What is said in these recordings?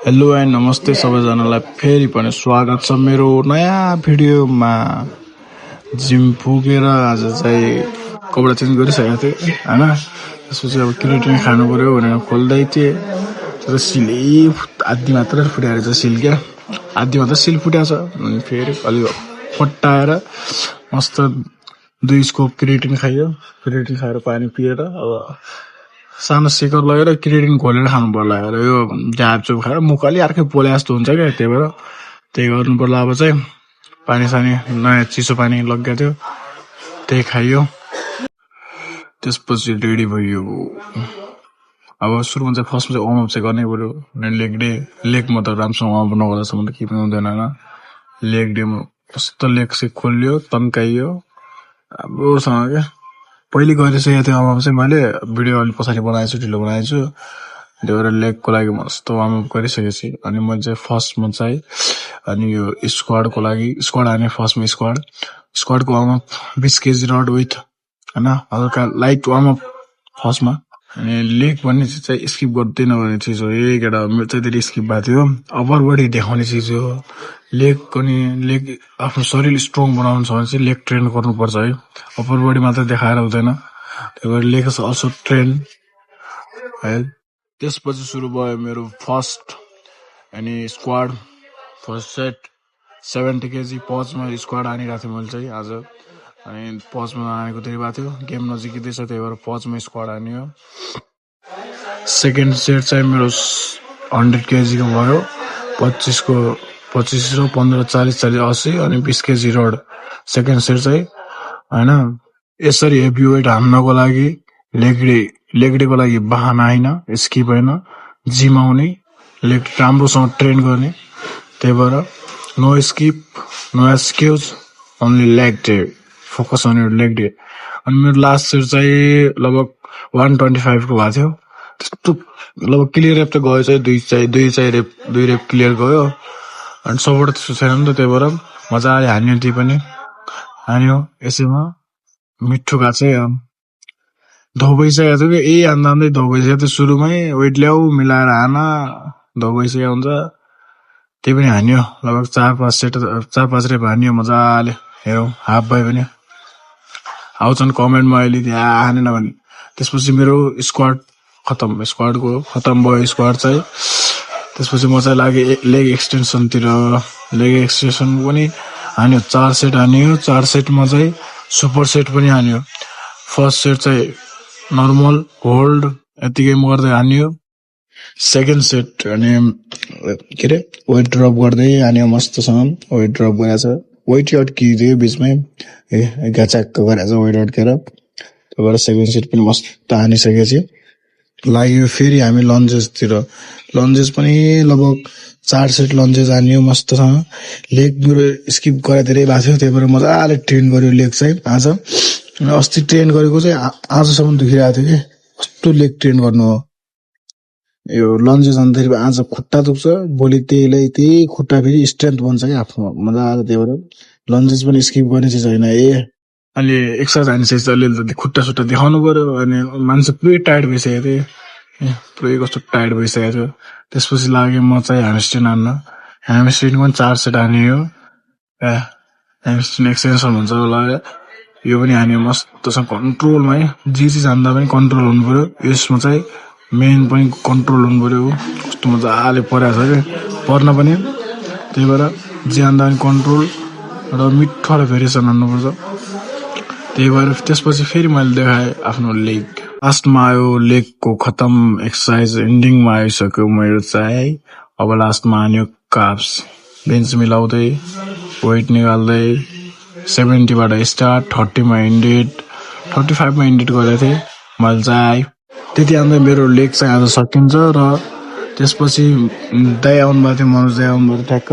Hello and नमस्ते सबैजनालाई फेरि पनि स्वागत छ मेरो नयाँ भिडियोमा। जिम पुगेर आज चाहिँ कपडा चेन्ज गरिसकेको थिएँ हैन। त्यसपछि अब क्रिएटिन खानु पर्यो भनेर खोल्दै थिएँ। तर सिलै आधी मात्र फुटाएर चाहिँ सिल क्या, आधी मात्र सिल फुटाएको छ। अनि फेरि अलि फट्टाएर मस्त 2 स्कोप क्रिएटिन खाइयो। क्रिएटिन खाएर पानी पिएर अब सानो सिकर लगेर क्रिएटिन घोलेर खानु पर्ला। यो झापचुप खाएर मुख अलि अर्कै पोले जस्तो हुन्छ क्या, त्यही भएर त्यही गर्नु पर्ला। अब चाहिँ पानी सानी नयाँ चिसो पानी लग्या थियो, त्यही खाइयो। त्यसपछि रेडी भयो। अब सुरुमा चाहिँ फर्स्टमा चाहिँ वार्मअप चाहिँ गर्नै पर्यो। लेगमा त राम्रोसँग वार्मअप नगर्दासम्म त केही पनि हुँदैन होइन। लेग डेमा कस्तो लेग चाहिँ खोलियो, तन्काइयो राम्रोसँग क्या। पहिले गरिसकेको थियो वार्मअप चाहिँ, मैले भिडियो अलि पछाडि बनाएको छु, ढिलो बनाएको छु। त्यही भएर लेगको लागि मस्त वार्मअप गरिसकेपछि अनि मैले चाहिँ फर्स्टमा चाहिँ अनि यो स्क्वाडको लागि स्क्वाड हाने। फर्स्टमा स्क्वाडको वार्मअप 20 केजी रड विथ होइन, हल्का लाइट वार्मअप फर्स्टमा। अनि लेग भन्ने चिज चाहिँ स्किप गर्दैन भन्ने चिज हो। यही केटा मेरो चाहिँ धेरै स्किप भएको थियो। अप्पर बडी देखाउने चिज हो लेग। अनि लेग आफ्नो शरीर स्ट्रङ बनाउनु छ भने चाहिँ लेग ट्रेन गर्नुपर्छ है, अप्पर बडी मात्र देखाएर हुँदैन। त्यही भएर लेग इज अल्सो ट्रेन है। त्यसपछि सुरु भयो मेरो फर्स्ट अनि स्क्वाड। फर्स्ट सेट 70 केजी पजमा स्क्वाड हानिरहेको थिएँ मैले चाहिँ आज। अनि पजमा हानेको धेरै भएको थियो, गेम नजिकिँदैछ त्यही भएर पजमा स्क्वाड हानियो। सेकेन्ड सेट चाहिँ मेरो 100 केजीको भयो। 25 र 15, 40, 80 अनि 20 केजी रड। सेकेन्ड सेट चाहिँ होइन। यसरी हेभी वेट हान्नको लागि लेग डेको लागि बहाना होइन, स्किप होइन, जिम आउने, लेग राम्रोसँग ट्रेन गर्ने। त्यही भएर no skip, no excuse, only leg day, focus on your leg day. अनि मेरो लास्ट सेट चाहिँ लगभग 125 को भएको थियो। त्यस्तो लगभग क्लियर रेप त गयो चाहिँ दुई रेप क्लियर गयो। अनि सपोर्ट त्यस्तो छैन नि त, त्यही भएर मजाले हान्यो। ती पनि हान्यो। यसैमा मिठो गएको चाहिँ धौ भइसकेको थियो कि हान्दै धौ भइसकेको थियो। सुरुमै वेट ल्याऊ मिलाएर हान, धौ भइसकेको हुन्छ। त्यही पनि हान्यो लगभग 4-5 रेप हान्यो मजाले। हेरौँ हाफ भयो भने आउँछन् कमेन्टमा अहिले त्यहाँ हानेन भने। त्यसपछि मेरो स्क्वाड खतम भयो स्क्वाड चाहिँ। त्यसपछि म चाहिँ लागेँ लेग एक्सटेन्सनतिर। लेग एक्सटेन्सन पनि हान्यो, 4 सेट हान्यो। 4 सेटमा चाहिँ सुपर सेट पनि हान्यो। फर्स्ट सेट चाहिँ नर्मल होल्ड यतिकै गर्दै हान्यो। सेकेन्ड सेट अनि के अरे वेट ड्रप गर्दै हान्यो मस्तसँग। वेट ड्रप गरेको छ, वेट अड्किदियो बिचमै, घाचाक्क गरेको छ वेट अड्केर। त्यही भएर सेकेन्ड सेट पनि मस्त हानिसकेपछि लाग्यो फेरि हामी लन्जेसतिर। लन्जेस पनि लगभग 4 सेट लन्जेस हान्यो मस्तसँग। लेग मेरो स्किप गरेर धेरै भएको थियो, त्यही भएर मजाले ट्रेन गर्यो लेग चाहिँ आज। अस्ति ट्रेन गरेको चाहिँ आजसम्म दुखिरहेको थियो कि कस्तो लेग ट्रेन गर्नु हो। यो लन्जेस हान्दाखेरि आज खुट्टा दुख्छ, भोलि त्यही खुट्टा फेरि स्ट्रेन्थ बन्छ क्या आफ्नो मजाले। त्यही भएर लन्जेस पनि स्किप गर्ने चिज होइन। अनि एक्सर्साइज हानिसकेपछि अलिअलि खुट्टा सुट्टा देखाउनु पर्यो। अनि मान्छे पुरै टायर्ड भइसकेको थिएँ, पुरै कस्तो टायर्ड भइसकेको थियो। त्यसपछि लाग्यो म चाहिँ ह्यामस्ट्रिङ हान्न। ह्यामस्ट्रिङ पनि 4 सेट हान्यो। ह्यामस्ट्रिङ एक्सटेन्सन भन्छ होला, यो पनि हान्यो मस्तसँग कन्ट्रोलमा है। जे चिज हान्दा पनि कन्ट्रोल हुनु पर्यो, यसमा चाहिँ मेन पनि कन्ट्रोल हुनु पर्यो। कस्तो मजाले परेको छ क्या पर्न पनि। त्यही भएर जे हान्दा पनि कन्ट्रोल र मिठो भेरिएसन हान्नुपर्छ। त्यही भएर त्यसपछि फेरि मैले देखाएँ आफ्नो लेग। लास्टमा आयो लेगको खतम एक्सर्साइज, एन्डिङमा आइसक्यो मेरो चाहिँ। अब लास्टमा हान्यो काप्स। बेन्च मिलाउँदै वेट निकाल्दै 70बाट स्टार्ट, 30मा इन्डेड, 35मा इन्डेड गरेको थिएँ मैले चाहिँ। त्यति हान्दै मेरो लेग चाहिँ आज सकिन्छ। र त्यसपछि दाइ आउनुभएको थियो, मनोज दाइ आउनुभएको थियो ठ्याक्क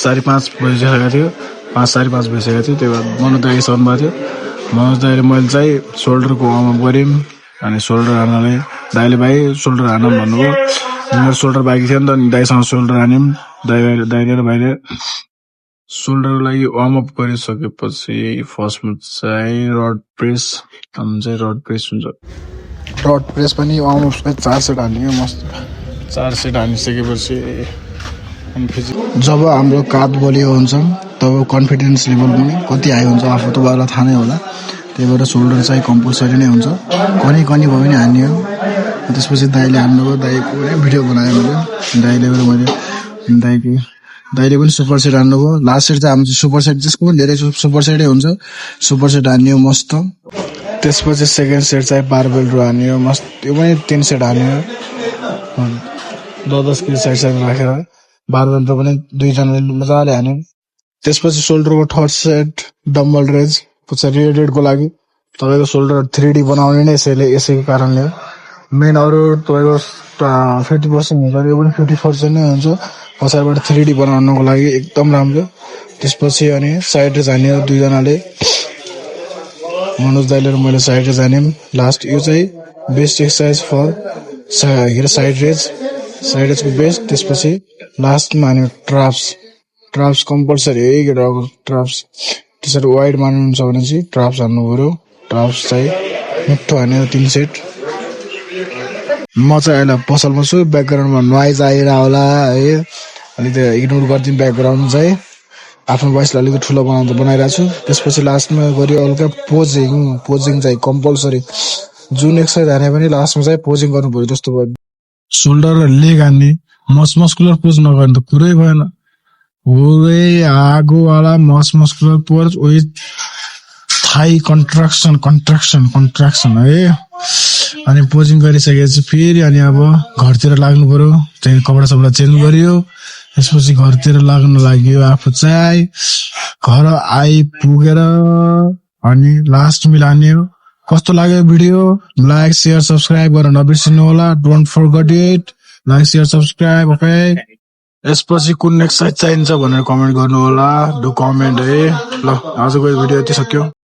4:30 बजिसकेको थियो, 5:30 भइसकेको थियो। त्यही भएर मनोज दाइ आउनुभएको थियो। मनोज दाइले मैले चाहिँ सोल्डरको वार्मअप गऱ्यौँ। अनि सोल्डर हान्नलाई दाइले भाइ सोल्डर हान भन्नुभयो। मेरो सोल्डर बाँकी थियो नि त, अनि दाइसँग सोल्डर हान्यौँ। दाइले र भाइले सोल्डरको लागि वार्मअप गरिसकेपछि फर्स्टमा चाहिँ रड प्रेस हुन्छ। रड प्रेस पनि वार्मअप 4 सेट हान्यो मस्त। 4 सेट हानिसकेपछि जब हाम्रो काँध बलियो हुन्छ तब कन्फिडेन्स लेभल पनि कति हाई हुन्छ आफू तपाईँहरूलाई थाहा नै होला। त्यही भएर सोल्डर चाहिँ कम्पलसरी नै हुन्छ, कनी कनी भयो भने हान्यो। त्यसपछि दाइले हान्नुभयो, दाइको भिडियो बनाएँ मैले। दाइले पनि सुपर सेट हान्नुभयो। लास्ट सेट चाहिँ हाम्रो सुपर सेट, जसको पनि धेरै सुपर सेटै हुन्छ, सुपर सेट हान्यो मस्त। त्यसपछि सेकेन्ड सेट चाहिँ बारबेल रो हान्यो मस्त, त्यो पनि 3 सेट हान्यो 10 केजी साइड राखेर। बारबेल रो पनि 2 जनाले मजाले हान्यो। त्यसपछि सोल्डरको थर्ड सेट डम्बल रेज, पछाडि रेडेडको लागि तपाईँको सोल्डर 3D बनाउने नै यसैको कारणले हो। मेन अरू तपाईँको 50% हुन्छ, यो पनि 50% नै हुन्छ पछाडिबाट 3D बनाउनको लागि एकदम राम्रो। त्यसपछि अनि साइड रेज हान्यो 2 जनाले, मनोज दाइले र मैले साइड रेज हान्यौँ लास्ट। यो चाहिँ बेस्ट एक्सर्साइज फर साइड रेजको बेस्ट। त्यसपछि लास्टमा हान्यो ट्राप्स कम्पलसरी है केटाको ट्राप्स। त्यसरी वाइड मार्नुहुन्छ भने चाहिँ ट्राप्स हान्नु पऱ्यो। ट्राप्स चाहिँ मिठो हान्यो 3 सेट। म चाहिँ अहिले पसलमा छु, ब्याकग्राउन्डमा नोइज आइरह होला है, अलिकति इग्नोर गरिदिउँ। ब्याकग्राउन्ड चाहिँ आफ्नो भोइसलाई अलिकति ठुलो बनाइरहेको छु। त्यसपछि लास्टमा गऱ्यो हल्का पोजिङ चाहिँ कम्पलसरी। जुन एक्सर्साइज हाने पनि लास्टमा चाहिँ पोजिङ गर्नु पऱ्यो। जस्तो भयो सोल्डर र लेग हान्ने, मस्कुलर पोज नगर्नु त कुरै भएन। पुरै आगोवाला मस्कुलर पोज, उही थाई कन्ट्राक्सन है। अनि पोजिङ गरिसकेपछि फेरि अनि अब घरतिर लाग्नु पर्यो। त्यही कपडा सपडा चेन्ज गरियो। त्यसपछि घरतिर लाग्न लाग्यो। आफू चाहिँ घर आइपुगेर अनि लास्ट मिलाने हो। कस्तो लाग्यो भिडियो? लाइक शेयर सब्सक्राइब गर्न नबिर्सिनु होला। Don't forget it, like share subscribe. Okay, यसपछि कुन नेक्स्ट साइड चाहिन्छ भनेर कमेन्ट गर्नु होला। डु कमेन्ट है। ल, आजको भिडियो यति सक्यो।